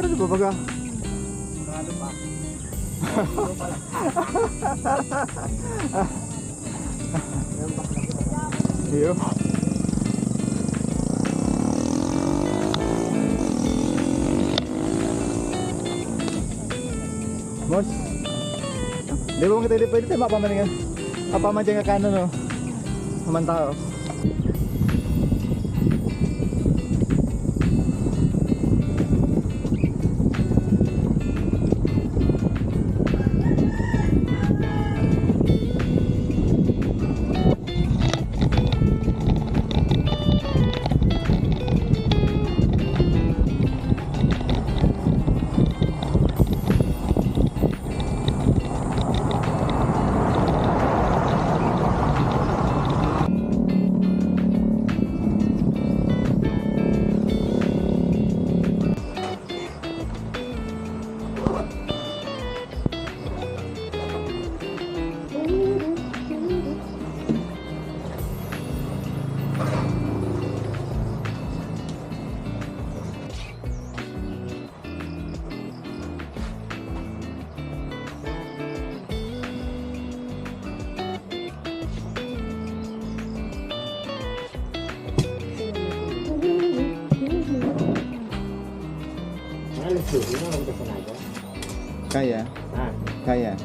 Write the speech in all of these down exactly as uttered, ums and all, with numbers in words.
Ano ba baga? Sigurado pa. Iyo. Boss. Di ba kita, di pwede tayo mapamalingan? Mapamalingan ka, ano, no? Naman tao. Alas dos, yun ang kasanayan. Kaya. Ah. Kaya.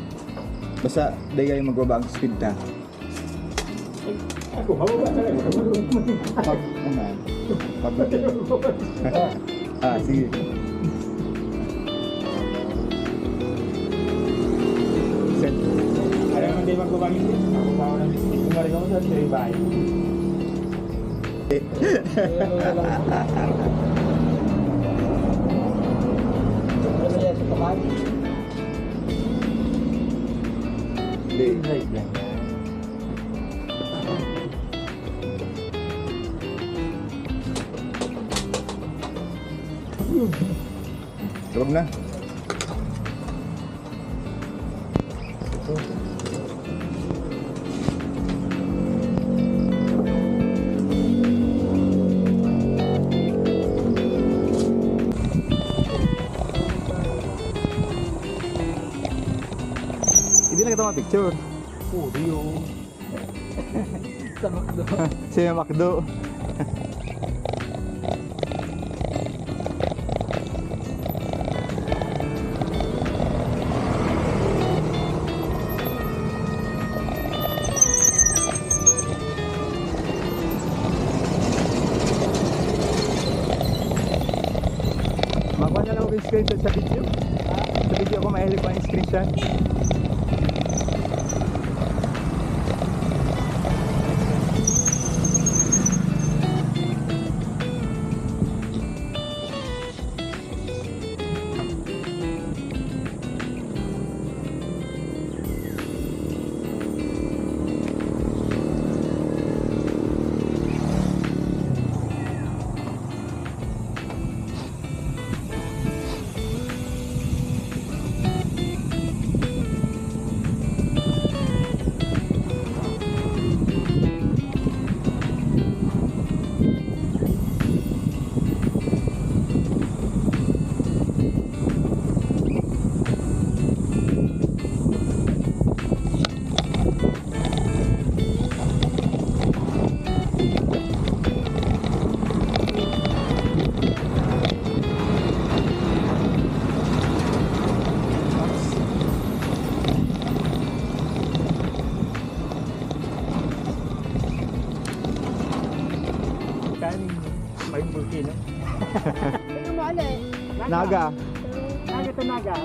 Basta, di kayo magbaba ang speed na. Ako, mababa na rin. Pag, ano, pag, ah, sige. Set. Ayaw man tayo magbaba yun. Ako pa ako nag-, kumari ako sa Siribay. Hindi. Right lang yan. Tulog na. Hindi na kita mapicture. Pwede yun. Sa McDo. Sa McDo. Makuha na lang ako yung screenshot sa video. Sa video ko, mahilig ko ang screenshot. Kan may bulkino. Ano mo, ano eh? Naga. Naga to Naga.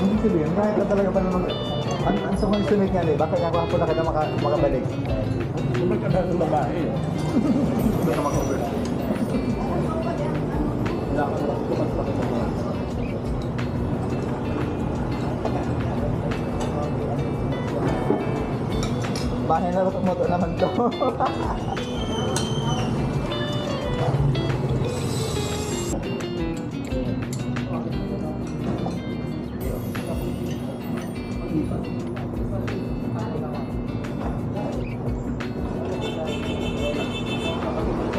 Ibig sabihin, kahit na talaga pa naman, ang, ang sa mga estimate nga, eh, baka nga ako na ka na maka-, makabalik. May kadal ng babae. Hindi na mag-over. Bahay na luto mo to naman to.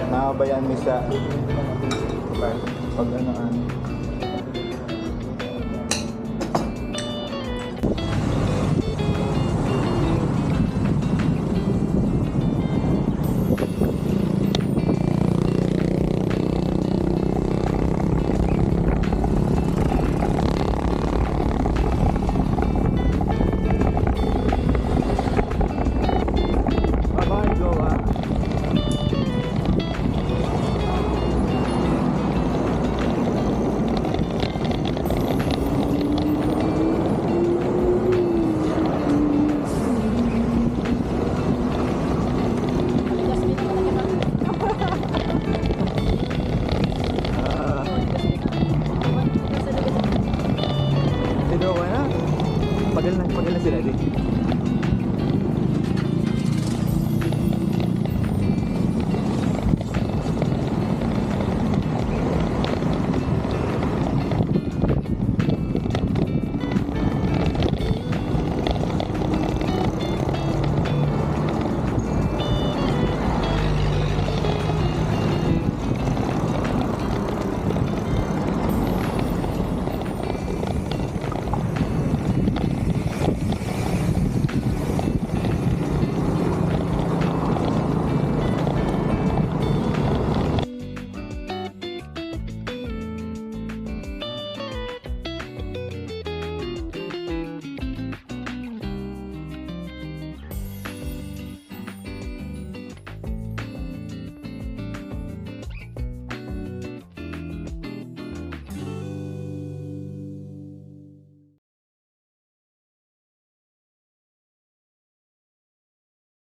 Nababayaan mi sa pag ano, ano. Bye-bye, Jowa. Dito ka na? Pagal na, pagal na sila, di?